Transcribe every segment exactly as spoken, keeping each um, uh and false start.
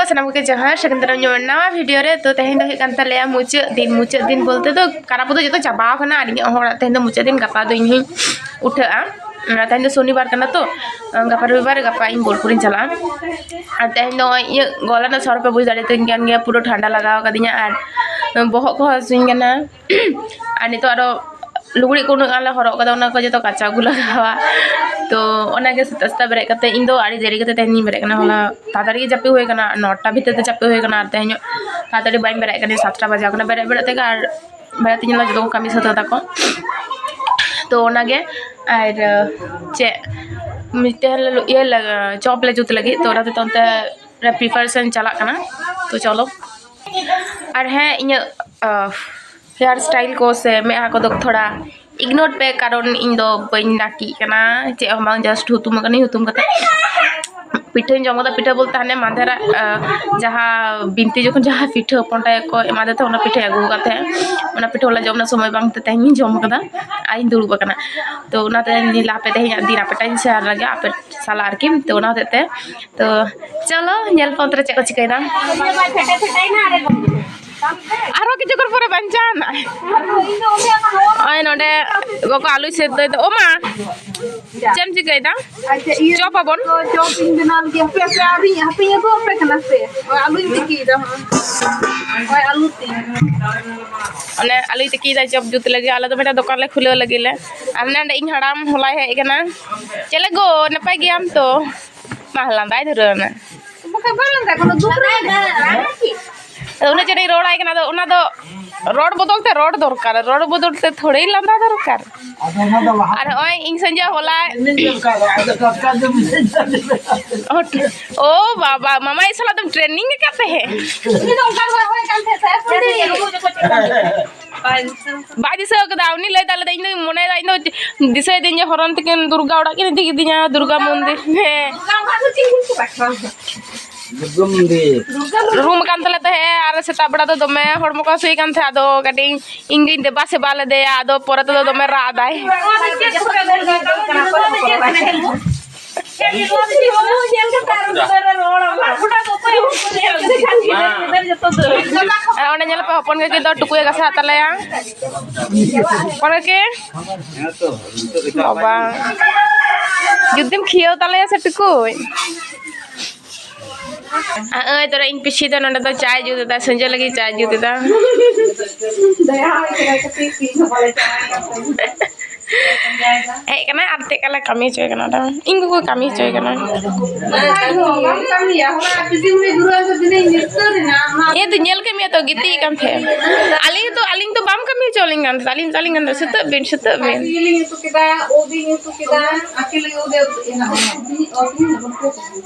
ᱥᱟᱱᱟᱢ ᱠᱚᱜᱮ ᱡᱚᱦᱟᱨ, ᱥᱟᱹᱜᱩᱱ ᱫᱟᱨᱟᱢ ᱧᱚᱜ ᱱᱟᱣᱟ ᱵᱷᱤᱰᱤᱭᱳ ᱨᱮ᱾ ᱛᱚ, ᱛᱮᱦᱮᱧ ᱫᱚ ᱦᱩᱭᱩᱜ ᱠᱟᱱ ᱛᱟᱞᱮᱭᱟ ᱢᱩᱪᱟᱹᱫ ᱫᱤᱱ᱾ ᱢᱩᱪᱟᱹᱫ ᱫᱤᱱ ᱵᱚᱞᱛᱮ ᱫᱚ ᱠᱟᱨᱟᱯ ᱫᱚ ᱡᱚᱛᱚ ᱪᱟᱵᱟᱣ ᱠᱟᱱᱟ, ᱟᱨ ᱤᱧᱟᱹᱜ ᱦᱚᱲᱟᱜ ᱛᱮᱦᱮᱧ ᱫᱚ ᱢᱩᱪᱟᱹᱫ ᱫᱤᱱ, ᱜᱟᱯᱟ ᱫᱚ ᱤᱧ ᱦᱚᱸᱧ ᱩᱴᱷᱟᱹᱜᱼᱟ᱾ ᱟᱨ ᱛᱮᱦᱮᱧ ᱫᱚ ᱥᱚᱱᱤᱵᱟᱨ ᱠᱟᱱᱟ ᱛᱚ, ᱜᱟᱯᱟ ᱨᱚᱵᱤᱵᱟᱨ, ᱜᱟᱯᱟ ᱤᱧ ᱵᱳᱞᱯᱩᱨᱤᱧ ᱪᱟᱞᱟᱜᱼᱟ᱾ ᱟᱨ ᱛᱮᱦᱮᱧ ᱫᱚ ᱱᱚᱜᱼᱚᱭ ᱤᱧᱟᱹᱜ ᱜᱚᱞᱟ ᱨᱮᱱᱟᱜ ᱥᱚᱨ ᱯᱮ ᱵᱩᱡᱽ ᱫᱟᱲᱮᱭᱟᱛᱤᱧ ᱠᱟᱱ ᱜᱮᱭᱟ, ᱯᱩᱨᱟᱹ ᱴᱷᱟᱱᱰᱟ ᱞᱟᱜᱟᱣ ᱠᱟᱫᱤᱧᱟ ᱟᱨ ᱵᱚᱦᱚᱜ ᱠᱚᱦᱚᱸ ᱦᱟᱹᱥᱩᱧ ᱠᱟᱱᱟ᱾ ᱟᱨ ᱱᱤᱛᱚᱜ ᱟᱨᱚ ᱞᱩᱜᱽᱲᱤᱡ ᱠᱚ ᱩᱱᱟᱹᱜ ᱜᱟᱱ ᱞᱮ ᱦᱚᱨᱚᱜ ᱠᱟᱫᱟ, ᱚᱱᱟ ᱠᱚ ᱡᱚᱛᱚ ᱠᱟᱪᱟᱣ ᱟᱹᱜᱩ ᱞᱟᱜᱟᱣᱟ᱾ ᱛᱚ ᱚᱱᱟᱜᱮ ᱥᱮᱛᱟᱜ ᱥᱮᱛᱟᱜ ᱵᱮᱨᱮᱫ ᱠᱟᱛᱮ, ᱤᱧ ᱫᱚ ᱟᱹᱰᱤ ᱫᱮᱨᱤ ᱠᱟᱛᱮ ᱛᱮᱦᱮᱧ ᱤᱧ ᱵᱮᱨᱮᱫ ᱠᱟᱱᱟ᱾ ᱦᱚᱞᱟ ᱛᱟᱲᱟᱛᱟᱲᱤ ᱜᱮ ᱡᱟᱹᱯᱤᱫ ᱦᱩᱭ ᱠᱟᱱᱟ, ᱱᱚᱴᱟ ᱵᱷᱤᱛᱤᱨ ᱛᱮ ᱡᱟᱹᱯᱤᱫ ᱦᱩᱭ ᱠᱟᱱᱟ᱾ ᱟᱨ ᱛᱮᱦᱮᱧ ᱛᱟᱲᱟᱛᱟᱲᱤ ᱵᱟᱹᱧ ᱵᱮᱨᱮᱫ ᱠᱟᱱᱟ, ᱥᱟᱛᱴᱟ ᱵᱟᱡᱟᱣ ᱠᱟᱱᱟ ᱵᱮᱨᱮᱫ ᱵᱮᱨᱮᱫ ᱛᱮᱜᱮ᱾ ᱟᱨ ᱵᱟᱨᱭᱟ ᱛᱤᱧ ᱡᱚᱛᱚ ᱠᱚ ᱠᱟᱹᱢᱤ ᱥᱟᱹᱛ ᱠᱟᱫᱟ ᱠᱚ᱾ ᱛᱚ ᱚᱱᱟᱜᱮ, ᱟᱨ ᱪᱮᱫ ᱢᱤᱫᱴᱮᱱ ᱤᱭᱟᱹ ᱞᱮ, ᱪᱚᱯ ᱞᱮ ᱡᱩᱛ ᱞᱟᱹᱜᱤᱫ, ᱛᱚ ᱚᱱᱟ ᱦᱚᱛᱮᱡ ᱛᱮ ᱚᱱᱛᱮ ᱨᱮ ᱯᱨᱤᱯᱟᱨᱮᱥᱚᱱ ᱪᱟᱞᱟᱜ ᱠᱟᱱᱟ᱾ ᱛᱚ ᱪᱚᱞᱚ᱾ ᱟᱨ ᱦᱮᱸ, ᱤᱧᱟᱹᱜ ᱦᱮᱭᱟᱨ ᱥᱴᱟᱭᱤᱞ ᱠᱚ ᱥᱮ ᱢᱮᱫᱦᱟ ᱠᱚᱫᱚ ᱛᱷᱚᱲᱟ ᱤᱜᱱᱳᱨ ᱯᱮ, ᱠᱟᱨᱚᱱ ᱤᱧ ᱫᱚ ᱵᱟᱹᱧ ᱱᱟᱹᱠᱤᱜ ᱠᱟᱱᱟ, ᱪᱮᱫ ᱦᱚᱸ ᱵᱟᱝ, ᱡᱟᱥᱴ ᱦᱩᱛᱩᱢ ᱟᱠᱟᱱᱟᱹᱧ᱾ ᱦᱩᱛᱩᱢ ᱠᱟᱛᱮ ᱯᱤᱴᱷᱟᱹᱧ ᱡᱚᱢ ᱠᱟᱫᱟ᱾ ᱯᱤᱴᱷᱟᱹ ᱵᱚᱞᱛᱮ ᱦᱟᱱᱮ ᱢᱟᱫᱷᱮᱨᱟᱜ, ᱟᱸ, ᱡᱟᱦᱟᱸ ᱵᱤᱱᱛᱤ ᱡᱚᱠᱷᱚᱱ ᱡᱟᱦᱟᱸ ᱯᱤᱴᱷᱟᱹ ᱦᱚᱯᱚᱱ ᱴᱟᱭ ᱠᱚ ᱮᱢᱟᱫᱮ ᱛᱟᱦᱮᱸ, ᱚᱱᱟ ᱯᱤᱴᱷᱟᱹᱭ ᱟᱹᱜᱩ ᱟᱠᱟᱫ ᱛᱟᱦᱮᱸᱫ᱾ ᱚᱱᱟ ᱯᱤᱴᱷᱟᱹ ᱦᱚᱞᱟ ᱡᱚᱢ ᱨᱮᱱᱟᱜ ᱥᱚᱢᱚᱭ ᱵᱟᱝ ᱛᱮ ᱛᱮᱦᱮᱧ ᱤᱧ ᱡᱚᱢ ᱠᱟᱫᱟ ᱟᱨ ᱤᱧ ᱫᱩᱲᱩᱵ ᱟᱠᱟᱱᱟ᱾ ᱛᱚ ᱚᱱᱟᱛᱮ ᱤᱧ ᱞᱟᱦᱟ ᱯᱮ ᱛᱮᱦᱮᱧᱟᱜ ᱫᱤᱱ ᱟᱯᱮ ᱴᱟᱜ ᱤᱧ ᱥᱮᱭᱟᱨ ᱞᱟᱹᱜᱤᱫ ᱟᱯᱮ ᱥᱟᱞᱟᱜ ᱟᱨᱠᱤ᱾ ᱛᱚ ᱚᱱᱟ ᱦᱚᱛᱮᱡ ᱛᱮ, ᱛᱚ ᱪᱚᱞᱚ ᱧᱮᱞ ᱯᱮ ᱚᱱᱛᱮ ᱨᱮ ᱪᱮᱫ ᱠᱚ ᱪᱤᱠᱟᱹᱭᱮᱫᱟ᱾ ᱟᱨᱦᱚᱸ ᱠᱤᱪᱷᱩ ᱠᱷᱚᱱ ᱯᱚᱨᱮ ᱵᱟᱧᱪᱟᱣ ᱮᱱᱟ᱾ ᱱᱚᱜᱼᱚᱭ ᱱᱚᱰᱮ ᱜᱚᱜᱚ ᱟᱞᱩᱭ ᱥᱮᱫ ᱫᱚᱭ ᱫᱚ᱾ ᱳ ᱢᱟ, ᱪᱮᱫ ᱮᱢ ᱪᱤᱠᱟᱹᱭᱮᱫᱟ? ᱟᱪᱪᱷᱟ, ᱤᱭᱟᱹ ᱪᱚᱯ ᱟᱵᱚᱱ᱾ ᱛᱚ ᱪᱚᱯ ᱤᱧ ᱵᱮᱱᱟᱣ ᱞᱟᱹᱜᱤᱫ᱾ ᱦᱟᱯᱮ, ᱦᱟᱯᱮ, ᱟᱹᱣᱨᱤᱧ, ᱦᱟᱯᱮᱧ ᱟᱹᱜᱩ ᱟᱯᱮ ᱠᱟᱱᱟ ᱥᱮ᱾ ᱦᱳᱭ, ᱟᱹᱞᱩᱧ ᱛᱤᱠᱤᱭᱮᱫᱟ, ᱦᱚᱸᱜᱼᱚᱭ᱾ ᱦᱳᱭ, ᱟᱹᱞᱩ ᱛᱤᱠᱤ᱾ ᱚᱱᱮ ᱟᱞᱩᱭ ᱛᱤᱠᱤᱭᱮᱫᱟ ᱪᱚᱯ ᱡᱩᱛ ᱞᱟᱹᱜᱤᱫ᱾ ᱟᱞᱮ ᱫᱚ ᱢᱤᱫᱴᱟᱝ ᱫᱚᱠᱟᱱ ᱞᱮ ᱠᱷᱩᱞᱟᱹᱣ ᱞᱟᱹᱜᱤᱫ ᱞᱮ᱾ ᱟᱨ ᱱᱚᱰᱮ ᱤᱧ ᱦᱟᱲᱟᱢ ᱦᱚᱞᱟᱭ ᱦᱮᱡ ᱟᱠᱟᱱᱟ᱾ ᱪᱮᱫ ᱞᱮ ᱜᱚ, ᱱᱟᱯᱟᱭ ᱜᱮᱭᱟᱢ ᱛᱚ? ᱢᱟ, ᱞᱟᱸᱫᱟᱭ ᱫᱷᱩᱨᱟᱹᱣ ᱮᱱᱟ᱾ ᱵᱟᱠᱷᱟᱱ ᱵᱟᱝ ᱞᱟᱸᱫᱟ, ᱠᱳᱱᱳ ᱫᱩᱠ ᱨᱮ ᱢᱮᱱᱟᱜᱼᱟ᱾ ᱟᱫᱚ ᱩᱱᱟᱹᱜ ᱪᱮᱦᱨᱟᱧ ᱨᱚᱲᱟᱭ ᱠᱟᱱᱟ, ᱟᱫᱚ ᱚᱱᱟ ᱫᱚ ᱨᱚᱲ ᱵᱚᱫᱚᱞ ᱛᱮ ᱨᱚᱲ ᱫᱚᱨᱠᱟᱨ, ᱨᱚᱲ ᱵᱚᱫᱚᱞ ᱛᱮ ᱛᱷᱚᱲᱮ ᱞᱟᱸᱫᱟ ᱫᱚᱨᱠᱟᱨ᱾ ᱟᱫᱚ ᱚᱱᱟ ᱫᱚ ᱞᱟᱦᱟ ᱟᱨ ᱱᱚᱜᱼᱚᱭ ᱤᱧ ᱥᱚᱸᱡᱚᱭ ᱦᱚᱞᱟ ᱴᱨᱮᱱᱤᱝ ᱫᱚᱨᱠᱟᱨ, ᱟᱫᱚ ᱴᱟᱴᱠᱟ ᱫᱚ ᱢᱮᱥᱮᱡᱽ ᱫᱚ ᱚ, ᱳ ᱵᱟᱵᱟ, ᱢᱟᱢᱟᱭ ᱥᱟᱞᱟᱜ ᱫᱚᱢ ᱴᱨᱮᱱᱤᱝ ᱟᱠᱟᱫ ᱛᱟᱦᱮᱸᱫ? ᱩᱱᱤ ᱫᱚ ᱚᱱᱠᱟ ᱜᱮ ᱦᱚᱦᱚᱭ ᱠᱟᱱ ᱛᱟᱦᱮᱸᱫ ᱥᱮ, ᱯᱟᱹᱰᱤ᱾ ᱵᱟᱭ ᱫᱤᱥᱟᱹ ᱟᱠᱟᱫᱟ᱾ ᱩᱱᱤ ᱞᱟᱹᱭ ᱫᱟ, ᱞᱟᱹᱭ ᱫᱟ, ᱤᱧ ᱫᱚᱧ ᱢᱚᱱᱮᱭᱮᱫᱟ, ᱤᱧ ᱫᱚ ᱫᱤᱥᱟᱹᱭᱮᱫᱟᱹᱧ ᱡᱮ ᱦᱚᱨᱚᱱ ᱛᱤᱠᱤᱱ ᱫᱩᱨᱜᱟ ᱚᱲᱟᱜ ᱠᱤᱱ ᱤᱫᱤ ᱠᱤᱫᱤᱧᱟ, ᱫᱩᱨᱜᱟ ᱢᱚᱱᱫᱤᱨ᱾ ᱦᱮᱸ᱾ ᱫᱩᱨᱜᱟ ᱢᱚᱱᱫᱤᱨ᱾ ᱨᱩᱢ ᱟᱠᱟᱱ ᱛᱟᱞᱮ ᱛᱟᱦᱮᱸᱫ ᱟᱨ ᱥᱮᱛᱟᱜ ᱵᱮᱲᱟ ᱫᱚ ᱫᱚᱢᱮ ᱦᱚᱲᱢᱚ ᱠᱚ ᱦᱟᱹᱥᱩᱭᱮ ᱠᱟᱱ ᱛᱟᱦᱮᱸᱫ᱾ ᱟᱫᱚ ᱠᱟᱹᱴᱤᱡ ᱤᱧ, ᱤᱧ ᱜᱤᱧ ᱫᱮᱵᱟ ᱥᱮᱵᱟ ᱞᱮᱫᱮᱭᱟ᱾ ᱟᱫᱚ ᱯᱚᱨᱮ ᱛᱮᱫᱚ ᱫᱚᱢᱮ ᱨᱟᱜ ᱫᱟᱭ᱾ ᱟᱨ ᱚᱸᱰᱮ ᱧᱮᱞ ᱯᱮ, ᱦᱚᱯᱚᱱ ᱠᱟᱹᱠᱤ ᱫᱚ ᱴᱩᱠᱩᱡ ᱮ ᱜᱟᱥᱟᱣ ᱛᱟᱞᱮᱭᱟ᱾ ᱦᱚᱯᱚᱱ ᱠᱟᱹᱠᱤ, ᱵᱟᱵᱟ, ᱡᱩᱫᱤᱢ ᱠᱷᱤᱭᱟᱹᱣ ᱛᱟᱞᱮᱭᱟ ᱥᱮ ᱴᱩᱠᱩᱡ᱾ ᱟᱨ ᱟᱹᱭ ᱛᱚᱨᱟ ᱤᱧ ᱯᱤᱪᱷᱤ ᱫᱚ ᱱᱚᱰᱮ ᱫᱚ ᱪᱟᱭ ᱡᱩᱛ ᱮᱫᱟ, ᱥᱟᱹᱡᱟᱹ ᱞᱟᱹᱜᱤᱫ ᱪᱟᱭ ᱡᱩᱛ ᱮᱫᱟ᱾ ᱦᱮᱡ ᱠᱟᱱᱟᱭ ᱟᱨ ᱪᱮᱫ ᱞᱮᱠᱟ ᱞᱮ ᱠᱟᱹᱢᱤ ᱦᱚᱪᱚᱭ ᱠᱟᱱᱟ ᱚᱸᱰᱮ᱾ ᱤᱧ ᱜᱚᱜᱚ ᱠᱟᱹᱢᱤ ᱦᱚᱪᱚᱭ ᱠᱟᱱᱟ᱾ ᱵᱟᱢ ᱠᱟᱹᱢᱤᱭᱟ, ᱦᱚᱲᱟᱜ ᱟᱹᱰᱤ ᱫᱤᱱ ᱨᱮ ᱫᱷᱩᱨᱟᱹ ᱫᱚ ᱫᱤᱱᱤᱧ ᱧᱮᱞ ᱩᱛᱟᱹᱨ ᱮᱱᱟ, ᱚᱱᱟ ᱮ ᱫᱚ ᱧᱮᱞ ᱠᱮᱫ ᱢᱮᱭᱟ ᱛᱚ, ᱜᱤᱛᱤᱡ ᱠᱟᱱ ᱛᱟᱦᱮᱸᱫ᱾ ᱟᱹᱞᱤᱧ ᱫᱚ, ᱟᱹᱞᱤᱧ ᱫᱚ ᱵᱟᱢ ᱠᱟᱹᱢᱤ ᱦᱚᱪᱚ ᱟᱹᱞᱤᱧ ᱠᱟᱱ ᱛᱟᱦᱮᱸᱫ᱾ ᱟᱹᱞᱤᱧ, ᱟᱹᱞᱤᱧ ᱠᱟᱱ ᱛᱟᱦᱮᱸᱫ, "ᱥᱩᱛᱟᱹᱜ ᱵᱤᱱ, ᱥᱩᱛᱟᱹᱜ ᱵᱤᱱ᱾" ᱟᱹᱰᱤ ᱡᱤᱞᱤᱧ ᱩᱛᱩ ᱠᱮᱫᱟ, ᱩᱵᱤᱧ ᱩᱛᱩ ᱠᱮᱫᱟ, ᱟᱹᱠᱤᱞ ᱜᱮ ᱩᱫᱮ ᱩᱛᱩ ᱠᱮᱫᱟ᱾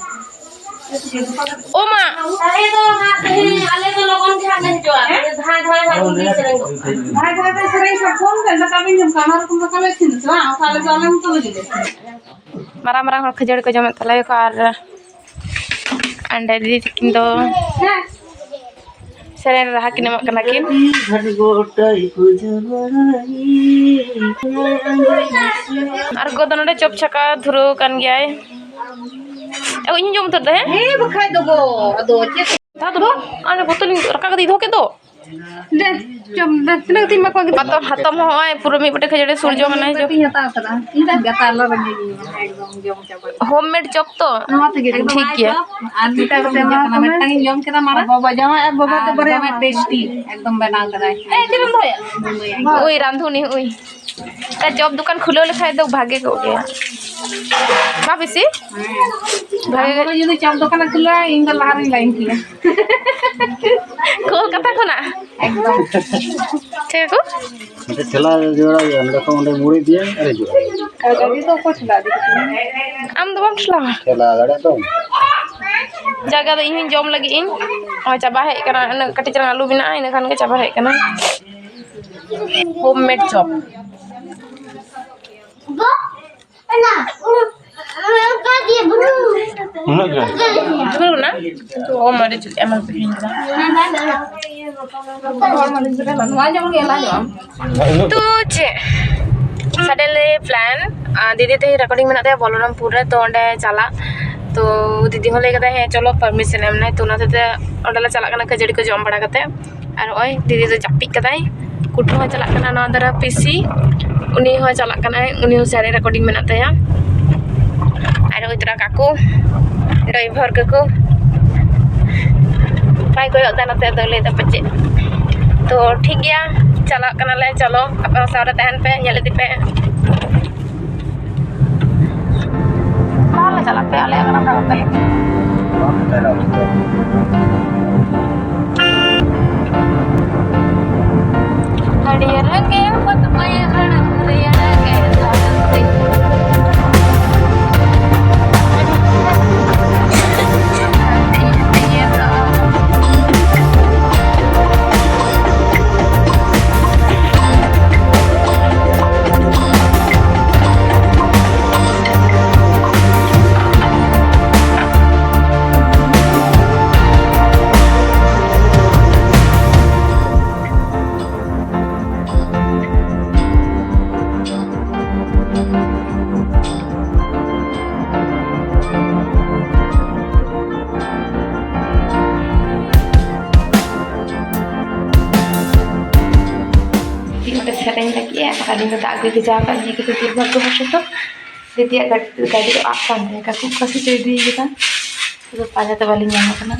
ᱚ ᱢᱟ᱾ ᱛᱟᱦᱮᱸ ᱫᱚ ᱦᱟᱸᱜ ᱛᱮᱦᱮᱧ ᱟᱞᱮ ᱫᱚ ᱞᱚᱜᱚᱱ ᱜᱮ ᱦᱟᱸᱜ ᱞᱮ ᱦᱤᱡᱩᱜᱼᱟ᱾ ᱫᱷᱟᱭ ᱫᱷᱟᱭ ᱦᱟᱸᱜ ᱩᱱᱤ ᱥᱮᱨᱮᱧ ᱜᱚᱫ ᱠᱟᱜᱼᱟ᱾ ᱫᱷᱟᱭ ᱫᱷᱟᱭ ᱯᱮ ᱥᱮᱨᱮᱧ ᱠᱷᱟᱱ ᱯᱷᱳᱱ ᱯᱮ, ᱫᱟᱠᱟ ᱵᱤᱱ ᱡᱚᱢ ᱠᱟᱜᱼᱟ, ᱚᱱᱟ ᱨᱚᱠᱚᱢ ᱫᱟᱠᱟ ᱞᱮ ᱤᱥᱤᱱ ᱟᱥᱮ ᱵᱟᱝ? ᱚᱠᱟ ᱟᱞᱮ ᱫᱚ ᱟᱞᱮ ᱢᱚᱛᱚ ᱞᱮ ᱡᱩᱞᱟ᱾ ᱢᱟᱨᱟᱝ ᱢᱟᱨᱟᱝ ᱦᱚᱲ ᱠᱷᱟᱹᱡᱟᱹᱲᱤ ᱠᱚ ᱡᱚᱢᱮᱫ ᱛᱟᱞᱮᱭᱟᱠᱚ ᱟᱨ ᱚᱸᱰᱮ ᱫᱤᱫᱤ ᱛᱟᱹᱠᱤᱱ ᱫᱚ ᱥᱮᱨᱮᱧ ᱨᱮ ᱨᱟᱦᱟ ᱠᱤᱱ ᱮᱢᱚᱜ ᱠᱟᱱᱟ ᱠᱤᱱ᱾ ᱟᱨ ᱜᱚ ᱫᱚ ᱱᱚᱰᱮ ᱪᱚᱯ ᱪᱷᱟᱠᱟᱣ ᱫᱷᱩᱨᱟᱹᱣ ᱟᱠᱟᱱ ᱜᱮᱭᱟᱭ᱾ ᱚ, ᱤᱧ ᱡᱚᱢ ᱩᱛᱟᱹᱨ ᱫᱟ, ᱦᱮᱸ? ᱦᱮᱸ, ᱵᱟᱠᱷᱟᱡ ᱫᱚ ᱜᱚ, ᱟᱫᱚ ᱪᱮᱫ? ᱫᱟᱫᱟ ᱫᱚ ᱟᱨ ᱵᱳᱛᱚᱞ ᱤᱧ ᱨᱟᱠᱟᱵ ᱠᱟᱛᱮ ᱫᱚᱦᱚ ᱠᱮᱫ ᱫᱚ᱾ ᱫᱮ, ᱡᱚᱢ ᱫᱮ, ᱛᱤᱱᱟᱹᱜ ᱠᱟᱛᱮᱧ ᱮᱢᱟ ᱠᱚᱣᱟ ᱜᱤᱫᱽᱨᱟᱹ? ᱦᱟᱛᱚᱢ, ᱦᱟᱛᱚᱢ ᱦᱚᱸ ᱦᱚᱸᱜᱼᱚᱭ ᱯᱩᱨᱟᱹ ᱢᱤᱫ ᱵᱟᱹᱴᱤ ᱠᱷᱟᱹᱡᱟᱹᱲᱤ ᱥᱩᱨ ᱡᱚᱢ ᱮᱱᱟᱭ᱾ ᱵᱟᱹᱴᱤᱧ ᱦᱟᱛᱟᱣ ᱠᱟᱫᱟ᱾ ᱤᱧ ᱫᱚ ᱜᱟᱛᱟ ᱟᱞᱚ ᱨᱮᱸᱜᱮᱡ ᱤᱧᱟ, ᱮᱠᱫᱚᱢ ᱡᱚᱢ ᱪᱟᱵᱟ᱾ ᱦᱳᱢ ᱢᱮᱰ ᱪᱚᱯ ᱛᱚ? ᱱᱚᱣᱟ ᱛᱮᱜᱮ ᱴᱷᱤᱠ ᱜᱮᱭᱟ᱾ ᱟᱨ ᱢᱤᱫᱴᱟᱝ ᱠᱟᱛᱮ ᱮᱢᱟ ᱠᱟᱱᱟ, ᱢᱤᱫᱴᱟᱝ ᱤᱧ ᱡᱚᱢ ᱠᱮᱫᱟ ᱢᱟᱲᱟᱝ᱾ ᱵᱟᱵᱟ ᱡᱟᱶᱟᱭ ᱟᱨ ᱵᱟᱵᱟ ᱛᱮ ᱟᱨ ᱵᱟᱨᱭᱟ ᱫᱚᱢᱮ ᱢᱟ᱾ ᱴᱮᱥᱴᱤ, ᱮᱠᱫᱚᱢ ᱵᱮᱱᱟᱣ ᱠᱟᱫᱟᱭ᱾ ᱮ, ᱪᱮᱫ ᱮᱢ ᱫᱚᱦᱚᱭᱟ? ᱳᱭ ᱨᱟᱸᱫᱷᱩᱱᱤ, ᱳᱭ᱾ ᱚᱱᱠᱟ ᱪᱚᱯ ᱫᱚᱠᱟᱱ ᱠᱷᱩᱞᱟᱹᱣ ᱞᱮᱠᱷᱟᱡ ᱫᱚ ᱵᱷᱟᱜᱮ ᱠᱚᱜ ᱜᱮᱭᱟ᱾ ᱵᱟ ᱵᱮᱥᱤ? ᱵᱷᱟᱜᱮ ᱜᱮ᱾ ᱟᱢ ᱡᱩᱫᱤ ᱪᱚᱯ ᱫᱚᱠᱟᱱᱮ ᱠᱷᱩᱞᱟᱹᱣᱟ, ᱤᱧ ᱫᱚ ᱞᱟᱦᱟ ᱨᱤᱧ ᱞᱟᱭᱤᱱ ᱠᱮᱭᱟ᱾ ᱠᱳᱞᱠᱟᱛᱟ ᱠᱷᱚᱱᱟᱜ? ᱮᱠᱫᱚᱢ᱾ ᱪᱮᱫ ᱠᱚ? ᱢᱤᱫᱴᱮᱡ ᱴᱷᱮᱞᱟ ᱡᱚᱲᱟᱣ ᱦᱩᱭᱩᱜᱼᱟ, ᱱᱚᱸᱰᱮ ᱠᱷᱚᱱ ᱚᱸᱰᱮ ᱢᱩᱲ ᱤᱫᱤᱭᱟ ᱟᱨ ᱦᱤᱡᱩᱜᱼᱟ᱾ ᱟᱨ ᱜᱟᱹᱰᱤ ᱫᱚ ᱚᱠᱚᱭ ᱴᱷᱮᱞᱟ ᱤᱫᱤ ᱠᱟᱛᱮ? ᱟᱢ ᱫᱚ ᱵᱟᱢ ᱴᱷᱮᱞᱟᱣᱟ? ᱴᱷᱮᱞᱟ ᱫᱟᱲᱮᱭᱟᱜ ᱫᱚ᱾ ᱡᱟᱭᱜᱟ ᱫᱚ ᱤᱧ ᱦᱚᱸᱧ ᱡᱚᱢ ᱞᱟᱹᱜᱤᱫ ᱤᱧ᱾ ᱱᱚᱜᱼᱚᱭ ᱪᱟᱵᱟ ᱦᱮᱡ ᱟᱠᱟᱱᱟ, ᱩᱱᱟᱹᱜ ᱠᱟᱹᱴᱤᱡ ᱪᱟᱞᱟᱝ ᱟᱹᱞᱩ ᱢᱮᱱᱟᱜᱼᱟ, ᱤᱱᱟᱹ ᱠᱷᱟᱱ ᱜᱮ ᱪᱟᱵᱟ ᱦᱮᱡ ᱟᱠᱟᱱᱟ᱾ ᱦᱳᱢ ᱢᱮᱰ ᱪᱚᱯ᱾ ᱩᱱᱟᱹᱜ ᱜᱮ? ᱵᱩᱞᱩᱜ ᱱᱟ? ᱠᱤᱱᱛᱩ ᱚ ᱢᱟᱹᱨᱤᱪ ᱮᱢ ᱯᱮ ᱦᱤᱲᱤᱧ ᱠᱮᱫᱟ᱾ ᱱᱚᱣᱟ ᱡᱚᱢ ᱜᱮ ᱞᱟᱡᱚᱜ ᱟᱢ᱾ ᱛᱚ ᱪᱮᱫ? Suddenly plan, ᱟᱨ ᱫᱤᱫᱤ ᱛᱮᱦᱮᱧ recording ᱢᱮᱱᱟᱜ ᱛᱟᱭᱟ ᱵᱚᱞᱚᱨᱟᱢᱯᱩᱨ ᱨᱮ, ᱛᱚ ᱚᱸᱰᱮ ᱪᱟᱞᱟᱜ᱾ ᱛᱚ ᱫᱤᱫᱤ ᱦᱚᱸ ᱞᱟᱹᱭ ᱠᱟᱫᱟᱭ, "ᱦᱮᱸ ᱪᱚᱞᱚ, permission ᱮᱢ ᱱᱟᱭ", ᱛᱚ ᱚᱱᱟ ᱦᱚᱛᱮᱡ ᱛᱮ ᱚᱸᱰᱮ ᱞᱮ ᱪᱟᱞᱟᱜ ᱠᱟᱱᱟ ᱠᱷᱟᱹᱡᱟᱹᱲᱤ ᱠᱚ ᱡᱚᱢ ᱵᱟᱲᱟ ᱠᱟᱛᱮ᱾ ᱟᱨ ᱱᱚᱜᱼᱚᱭ ᱫᱤᱫᱤ ᱫᱚ ᱡᱟᱹᱯᱤᱫ ᱠᱟᱫᱟᱭ, ᱠᱩᱴᱩ ᱦᱚᱸ ᱪᱟᱞᱟᱜ ᱠᱟᱱᱟ ᱱᱚᱣᱟ ᱫᱷᱟᱨᱮ ᱯᱤᱥᱤ, ᱩᱱᱤ ᱦᱚᱸ ᱪᱟᱞᱟᱜ ᱠᱟᱱᱟᱭ, ᱩᱱᱤ ᱦᱚᱸ ᱥᱟᱹᱨᱤ recording ᱢᱮᱱᱟᱜ ᱛᱟᱭᱟ᱾ ᱟᱨ ᱩᱱᱤ ᱛᱚᱨᱟ ᱠᱟᱠᱩ, driver ᱠᱟᱠᱩ ᱵᱟᱭ ᱠᱚᱭᱚᱜ ᱮᱫᱟ ᱱᱚᱛᱮ, ᱟᱫᱚ ᱞᱟᱹᱭ ᱫᱟ ᱯᱟᱪᱮᱫ᱾ ᱛᱚ ᱴᱷᱤᱠ ᱜᱮᱭᱟ, ᱪᱟᱞᱟᱜ ᱠᱟᱱᱟᱞᱮ, ᱪᱚᱞᱚ ᱟᱯᱮ ᱦᱚᱸ ᱥᱟᱶ ᱨᱮ ᱛᱟᱦᱮᱱ ᱯᱮ, ᱧᱮᱞ ᱤᱫᱤ ᱯᱮ᱾ ᱛᱟᱦᱚᱞᱮ ᱪᱟᱞᱟᱜ ᱯᱮ, ᱟᱞᱮᱭᱟᱜ ᱠᱟᱱᱟ ᱫᱟᱬᱟ ᱛᱟᱞᱮ᱾ ᱦᱟᱹᱨᱭᱟᱹᱲ ᱜᱮ ᱵᱟᱹᱫᱽ ᱵᱟᱹᱭᱦᱟᱹᱲ ᱨᱮᱭᱟᱲ ᱜᱮ ᱫᱷᱟᱹᱨᱛᱤ᱾ ᱫᱤᱫᱤ ᱚᱸᱰᱮ ᱥᱮᱨᱮᱧ ᱞᱟᱹᱜᱤᱫ ᱮ, ᱟᱨ ᱟᱹᱞᱤᱧ ᱫᱚ ᱫᱟᱜ ᱜᱮ ᱵᱷᱮᱡᱟ ᱟᱠᱟᱫ ᱞᱤᱧᱟ, ᱠᱤᱪᱷᱩ ᱫᱩᱨᱵᱷᱟᱜᱽᱜᱚ ᱵᱚᱥᱚᱛᱚ ᱫᱤᱫᱤᱭᱟᱜ ᱜᱟᱹᱰᱤ, ᱜᱟᱹᱰᱤ ᱫᱚ ᱟᱫ ᱠᱟᱱ ᱛᱟᱭᱟ, ᱠᱟᱠᱩ ᱚᱠᱟ ᱥᱮᱫ ᱪᱚᱭ ᱤᱫᱤ ᱠᱟᱫᱟ, ᱟᱫᱚ ᱯᱟᱸᱡᱟ ᱛᱮ ᱵᱟᱹᱞᱤᱧ ᱧᱟᱢ ᱠᱟᱱᱟ᱾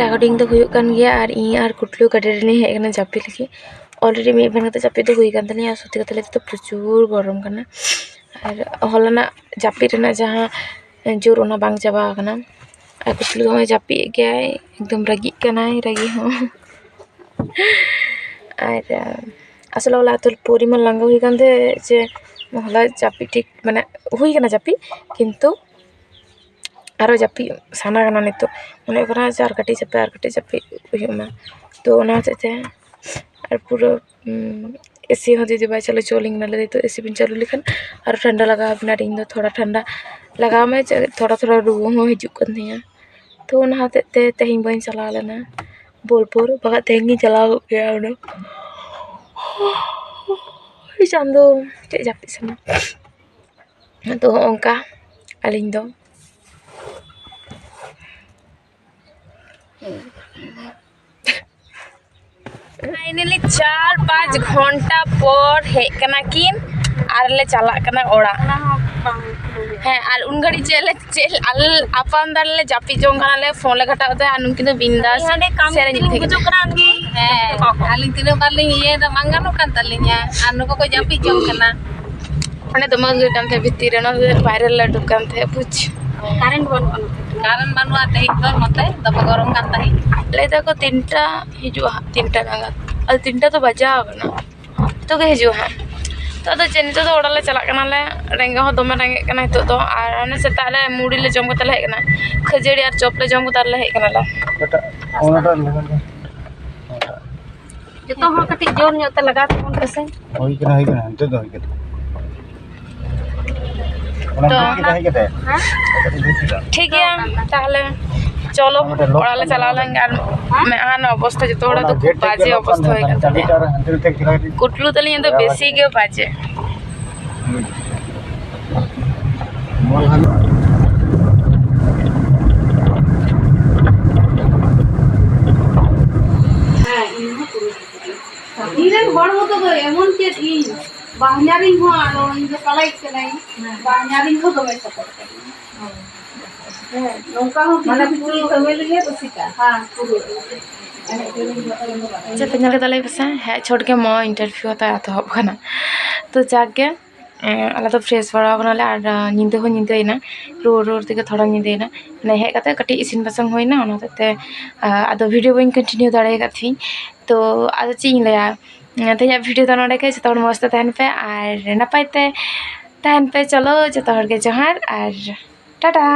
ᱨᱮᱠᱚᱨᱰᱤᱝ ᱫᱚ ᱦᱩᱭᱩᱜ ᱠᱟᱱ ᱜᱮᱭᱟ᱾ ᱟᱨ ᱤᱧ ᱟᱨ ᱠᱩᱴᱞᱩ ᱜᱟᱹᱰᱤ ᱨᱮᱞᱤᱧ ᱦᱮᱡ ᱟᱠᱟᱱᱟ ᱡᱟᱹᱯᱤᱫ ᱞᱟᱹᱜᱤᱫ᱾ Already ᱢᱤᱫ ᱵᱮᱲᱟ ᱠᱟᱛᱮ ᱡᱟᱹᱯᱤᱫ ᱫᱚ ᱦᱩᱭ ᱠᱟᱱ ᱛᱟᱹᱞᱤᱧᱟ᱾ ᱟᱨ ᱥᱚᱛᱛᱤ ᱠᱟᱛᱷᱟ ᱞᱟᱹᱭ ᱛᱮᱫᱚ ᱯᱨᱚᱪᱩᱨ ᱜᱚᱨᱚᱢ ᱠᱟᱱᱟ᱾ ᱟᱨ ᱦᱚᱞᱟᱱᱟᱜ ᱡᱟᱹᱯᱤᱫ ᱨᱮᱱᱟᱜ ᱡᱟᱦᱟᱸ ᱡᱳᱨ, ᱚᱱᱟ ᱵᱟᱝ ᱪᱟᱵᱟ ᱟᱠᱟᱱᱟ᱾ ᱟᱨ ᱠᱩᱴᱞᱩ ᱫᱚ ᱱᱚᱜᱼᱚᱭ ᱡᱟᱹᱯᱤᱫ ᱮᱫ ᱜᱮᱭᱟᱭ, ᱮᱠᱫᱚᱢ ᱨᱟᱹᱜᱤᱜ ᱠᱟᱱᱟᱭ, ᱨᱟᱹᱜᱤ ᱦᱚᱸ᱾ ᱟᱨ ᱟᱥᱚᱞᱮ ᱦᱚᱞᱟ ᱮᱛᱚ ᱯᱚᱨᱤᱢᱟᱱ ᱞᱟᱸᱜᱟ ᱦᱩᱭ ᱠᱟᱱ ᱛᱟᱦᱮᱸᱫ ᱡᱮ ᱦᱚᱞᱟ ᱡᱟᱹᱯᱤᱫ ᱴᱷᱤᱠ, ᱢᱟᱱᱮ, ᱦᱩᱭ ᱠᱟᱱᱟ ᱡᱟᱹᱯᱤᱫ, ᱠᱤᱱᱛᱩ ᱟᱨᱚ ᱡᱟᱹᱯᱤᱫ ᱥᱟᱱᱟ ᱠᱟᱱᱟ ᱱᱤᱛᱚᱜ᱾ ᱢᱚᱱᱮ ᱦᱩᱭᱩᱜ ᱠᱟᱱᱟ ᱡᱮ ᱟᱨ ᱠᱟᱹᱴᱤᱡ ᱡᱟᱹᱯᱤᱫ, ᱟᱨ ᱠᱟᱹᱴᱤᱡ ᱡᱟᱹᱯᱤᱫ ᱦᱩᱭᱩᱜ ᱢᱟ᱾ ᱛᱚ ᱚᱱᱟ ᱦᱚᱛᱮᱡ ᱛᱮ, ᱟᱨ ᱯᱩᱨᱟᱹ, ᱩᱸ, AC ᱦᱚᱸ ᱡᱩᱫᱤ ᱵᱟᱭ ᱪᱟᱹᱞᱩ ᱦᱚᱪᱚ ᱟᱹᱞᱤᱧ ᱠᱟᱱᱟ, ᱞᱟᱹᱭ ᱫᱟᱭ ᱛᱚ AC ᱵᱤᱱ ᱪᱟᱹᱞᱩ ᱞᱮᱠᱷᱟᱱ ᱟᱨᱚ ᱴᱷᱟᱱᱰᱟ ᱞᱟᱜᱟᱣ ᱟᱵᱤᱱᱟ᱾ ᱟᱨ ᱤᱧ ᱫᱚ ᱛᱷᱚᱲᱟ ᱴᱷᱟᱱᱰᱟ ᱞᱟᱜᱟᱣ ᱢᱮ, ᱪᱮᱫ ᱛᱷᱚᱲᱟ ᱛᱷᱚᱲᱟ ᱨᱩᱣᱟᱹ ᱦᱚᱸ ᱦᱤᱡᱩᱜ ᱠᱟᱱ ᱛᱤᱧᱟᱹ᱾ ᱛᱚ ᱚᱱᱟ ᱦᱚᱛᱮᱡ ᱛᱮ ᱛᱮᱦᱮᱧ ᱵᱟᱹᱧ ᱪᱟᱞᱟᱣ ᱞᱮᱱᱟ ᱵᱳᱞᱯᱩᱨ, ᱵᱟᱠᱷᱟᱡ ᱛᱮᱦᱮᱧ ᱜᱤᱧ ᱪᱟᱞᱟᱣ ᱠᱚᱜ ᱜᱮᱭᱟ ᱚᱸᱰᱮ᱾ ᱪᱟᱸᱫᱚ, ᱪᱮᱫ ᱡᱟᱹᱯᱤᱫ ᱥᱟᱱᱟ᱾ ᱛᱚ ᱦᱚᱸᱜᱼᱚ ᱱᱚᱝᱠᱟ ᱟᱹᱞᱤᱧ ᱫᱚ᱾ Finally ᱪᱟᱨ ᱯᱟᱸᱪ ᱜᱷᱚᱱᱴᱟ ᱯᱚᱨ ᱦᱮᱡ ᱠᱟᱱᱟ ᱠᱤᱱ ᱟᱨ ᱞᱮ ᱪᱟᱞᱟᱜ ᱠᱟᱱᱟ ᱚᱲᱟᱜ᱾ ᱚᱱᱟ ᱦᱚᱸ ᱵᱟᱝ ᱦᱮᱸ, ᱟᱨ ᱩᱱ ᱜᱷᱟᱹᱲᱤᱡ ᱪᱮᱫ ᱞᱮ, ᱪᱮᱫ ᱟᱞᱮ ᱟᱯᱟᱱ ᱫᱟᱨ ᱞᱮ ᱡᱟᱹᱯᱤᱫ ᱡᱚᱝ ᱠᱟᱱᱟ ᱞᱮ, ᱯᱷᱳᱱ ᱞᱮ ᱜᱷᱟᱴᱟᱣ ᱛᱮ, ᱟᱨ ᱱᱩᱠᱤᱱ ᱫᱚ ᱵᱤᱱᱫᱟᱥ ᱦᱟᱸᱰᱮ ᱠᱟᱹᱢᱤ ᱥᱮᱨᱮᱧ ᱛᱮᱠᱤᱱ ᱛᱮᱠᱤᱱ ᱦᱤᱡᱩᱜ ᱠᱟᱱᱟ ᱩᱱᱠᱤᱱ᱾ ᱦᱮᱸ, ᱟᱹᱞᱤᱧ ᱛᱤᱱᱟᱹᱜ ᱵᱟᱨ ᱞᱤᱧ ᱤᱭᱟᱹᱭᱮᱫᱟ, ᱵᱟᱝ ᱜᱟᱱᱚᱜ ᱠᱟᱱ ᱛᱟᱹᱞᱤᱧᱟ, ᱟᱨ ᱱᱩᱠᱩ ᱠᱚ ᱡᱟᱹᱯᱤᱫ ᱡᱚᱝ ᱠᱟᱱᱟ᱾ ᱚᱸᱰᱮ ᱫᱚᱢᱮ ᱩᱫᱽᱜᱟᱹᱨ ᱠᱟᱱ ᱛᱟᱦᱮᱸᱫ ᱵᱷᱤᱛᱤᱨ ᱨᱮ, ᱚᱱᱟ ᱫᱚ ᱵᱟᱭᱨᱮ ᱨᱮᱞᱮ ᱩᱰᱩᱠ ᱠᱟᱱ ᱛᱟᱦᱮᱸᱫ, ᱵᱩᱡᱽ᱾ ᱠᱟᱨᱮᱱᱴ ᱵᱟᱹᱱᱩᱜᱼᱟ ᱱᱚᱛᱮ᱾ ᱠᱟᱨᱮᱱᱴ ᱵᱟᱹᱱᱩᱜᱼᱟ, ᱛᱮᱦᱮᱧ ᱫᱚ ᱱᱚᱛᱮ ᱫᱚᱢᱮ ᱜᱚᱨᱚᱢ ᱠᱟᱱ ᱛᱟᱦᱮᱸᱫ᱾ ᱞᱟᱹᱭ ᱫᱟᱠᱚ ᱛᱤᱱᱴᱟ ᱦᱤᱡᱩᱜᱼᱟ ᱦᱟᱸᱜ, ᱛᱤᱱᱴᱟ ᱱᱟᱜᱟᱫ᱾ ᱟᱫᱚ ᱛᱤᱱᱴᱟ ᱫᱚ ᱵᱟᱡᱟᱣ ᱠᱟᱱᱟ, ᱱᱤᱛᱚᱜ ᱜᱮ ᱦᱤᱡᱩᱜᱼᱟ ᱦᱟᱸᱜ᱾ ᱛᱚ ᱟᱫᱚ ᱪᱮᱫ, ᱱᱤᱛᱚᱜ ᱫᱚ ᱚᱲᱟᱜ ᱞᱮ ᱪᱟᱞᱟᱜ ᱠᱟᱱᱟᱞᱮ᱾ ᱨᱮᱸᱜᱮᱡ ᱦᱚᱸ ᱫᱚᱢᱮ ᱨᱮᱸᱜᱮᱡ ᱠᱟᱱᱟ ᱱᱤᱛᱚᱜ ᱫᱚ᱾ ᱟᱨ ᱚᱱᱮ ᱥᱮᱛᱟᱜ ᱨᱮ ᱢᱩᱲᱤ ᱞᱮ ᱡᱚᱢ ᱠᱟᱛᱮ ᱞᱮ ᱦᱮᱡ ᱠᱟᱱᱟ, ᱠᱷᱟᱹᱡᱟᱹᱲᱤ ᱟᱨ ᱪᱚᱯ ᱞᱮ ᱡᱚᱢ ᱠᱟᱛᱮ ᱟᱨ ᱞᱮ ᱦᱮᱡ ᱠᱟᱱᱟᱞᱮ᱾ ᱚᱠᱟᱴᱟᱜ? ᱚᱱᱟᱴᱟᱜ ᱞᱮᱠᱷᱟᱱ ᱫᱚ᱾ ᱡᱚᱛᱚ ᱦᱚᱲ ᱠᱟᱹᱴᱤᱡ ᱡᱳᱨ ᱧᱚᱜ ᱛᱮ ᱞᱟᱜᱟᱣ ᱛᱟᱵᱚᱱ ᱯᱮᱥᱮ᱾ ᱦᱩᱭ ᱠᱟᱱᱟ, ᱦᱩᱭ ᱠᱟᱱᱟ, ᱱᱤᱛᱚᱜ ᱫᱚ ᱦᱩᱭ ᱠᱟᱱᱟ᱾ ᱚᱱᱟ ᱛᱚ, ᱵᱤᱨ ᱠᱮᱫᱟ, ᱦᱮᱡ ᱠᱟᱛᱮ? ᱦᱮᱸ? ᱠᱟᱹᱴᱤᱡ ᱵᱤᱨ ᱠᱮᱫᱟ᱾ ᱴᱷᱤᱠ ᱜᱮᱭᱟ, ᱛᱟᱦᱚᱞᱮ ᱪᱚᱞᱚ, ᱚᱱᱟ ᱢᱤᱫᱴᱮᱱ ᱞᱚᱠ ᱚᱲᱟᱜ ᱞᱮ ᱠᱟᱱᱟ, ᱪᱟᱞᱟᱣ ᱚᱱᱟ ᱞᱮᱱ ᱜᱮ᱾ ᱟᱨ ᱦᱮᱸ? ᱢᱮᱫᱦᱟᱱ ᱚᱵᱚᱥᱛᱷᱟ ᱡᱚᱛᱚ ᱦᱚᱲᱟᱜ ᱚᱱᱟ ᱫᱚ ᱠᱷᱩᱵ ᱜᱮᱴ ᱴᱷᱮᱡ ᱜᱮ ᱵᱟᱡᱮ ᱞᱚᱠ ᱠᱟᱱ ᱚᱵᱚᱥᱛᱷᱟ ᱦᱩᱭ ᱛᱟᱦᱮᱸ ᱠᱟᱱ ᱠᱟᱱᱟ, ᱪᱟᱵᱤ ᱛᱟᱞᱮᱭᱟ᱾ ᱛᱟᱨ ᱦᱟᱱᱛᱮ ᱱᱟᱛᱮ ᱠᱷᱮᱞᱟ ᱠᱟᱹᱴᱤᱡ ᱠᱩᱴᱞᱩ ᱛᱟᱹᱞᱤᱧ ᱫᱚ ᱵᱮᱥᱤ ᱜᱮ ᱵᱟᱡᱮ᱾ ᱦᱮᱸ, ᱤᱧ ᱦᱚᱸ ᱯᱩᱨᱟᱹ ᱤᱧ ᱨᱮᱱ ᱦᱚᱲ ᱢᱚᱛᱚ ᱫᱚ ᱮᱢᱚᱱ ᱪᱮᱫ ᱤᱧ ᱵᱟᱦᱧᱟᱨᱤᱧ ᱦᱚᱸ, ᱟᱫᱚ ᱤᱧ ᱫᱚ ᱠᱟᱞᱟᱭᱤᱡ ᱠᱟᱹᱱᱟᱹᱧ, ᱵᱟᱦᱧᱟᱨᱤᱧ ᱦᱚᱸ ᱫᱚᱢᱮ ᱥᱟᱯᱚᱨᱴ ᱠᱟᱹᱧ᱾ ᱦᱮᱸ, ᱱᱚᱝᱠᱟ ᱦᱚᱸ ᱢᱟᱱᱮ ᱠᱤᱪᱷᱩ ᱯᱩᱨᱟᱹ ᱠᱤᱪᱷᱩ family ᱜᱮ ᱨᱩᱥᱤᱠᱟ᱾ ᱦᱮᱸ, ᱯᱩᱨᱟᱹ᱾ ᱮᱱᱮᱡ ᱥᱮᱨᱮᱧ ᱡᱚᱛᱚ ᱜᱮ ᱵᱟᱲᱟᱭᱟ᱾ ᱟᱪᱪᱷᱟ, ᱯᱮ ᱧᱮᱞ ᱠᱮᱫᱟ ᱞᱟᱹᱭ ᱯᱮᱥᱮ? ᱦᱮᱡ ᱪᱷᱚᱴ ᱜᱮ ᱢᱚ interview ᱦᱟᱛᱟᱣ ᱮᱛᱚᱦᱚᱵ ᱠᱟᱱᱟ᱾ ᱛᱚ ᱡᱟᱠ ᱜᱮ, ᱮᱸ, ᱟᱞᱮ ᱫᱚ fresh ᱵᱟᱲᱟ ᱟᱠᱟᱱᱟᱞᱮ ᱟᱨ, ᱟᱸ, ᱧᱤᱫᱟᱹ ᱦᱚᱸ ᱧᱤᱫᱟᱹᱭᱮᱱᱟ, ᱨᱩᱣᱟᱹᱲ ᱨᱩᱣᱟᱹᱲ ᱛᱮᱜᱮ ᱛᱷᱚᱲᱟ ᱧᱤᱫᱟᱹᱭᱮᱱᱟ᱾ ᱢᱟᱱᱮ ᱦᱮᱡ ᱠᱟᱛᱮ ᱠᱟᱹᱴᱤᱡ ᱤᱥᱤᱱ ᱵᱟᱥᱟᱝ ᱦᱩᱭᱱᱟ, ᱚᱱᱟ ᱦᱚᱛᱮᱡ ᱛᱮ, ᱟᱸ, ᱟᱫᱚ video ᱵᱟᱹᱧ continue ᱫᱟᱲᱮ ᱟᱠᱟᱫ ᱛᱤᱧ᱾ ᱛᱚ ᱟᱫᱚ ᱪᱮᱫ ᱤᱧ ᱞᱟᱹᱭᱟ, ᱛᱮᱦᱮᱧᱟᱜ video ᱫᱚ ᱱᱚᱰᱮ ᱜᱮ᱾ ᱡᱚᱛᱚ ᱦᱚᱲ ᱢᱚᱡᱽ ᱛᱮ ᱛᱟᱦᱮᱱ ᱯᱮ ᱟᱨ ᱱᱟᱯᱟᱭ ᱛᱮ ᱛᱟᱦᱮᱱ ᱯᱮ᱾ ᱪᱚᱞᱚ, ᱡᱚᱛᱚ ᱦᱚᱲ ᱜᱮ ᱡᱚᱦᱟᱨ ᱟᱨ ᱴᱟᱴᱟ᱾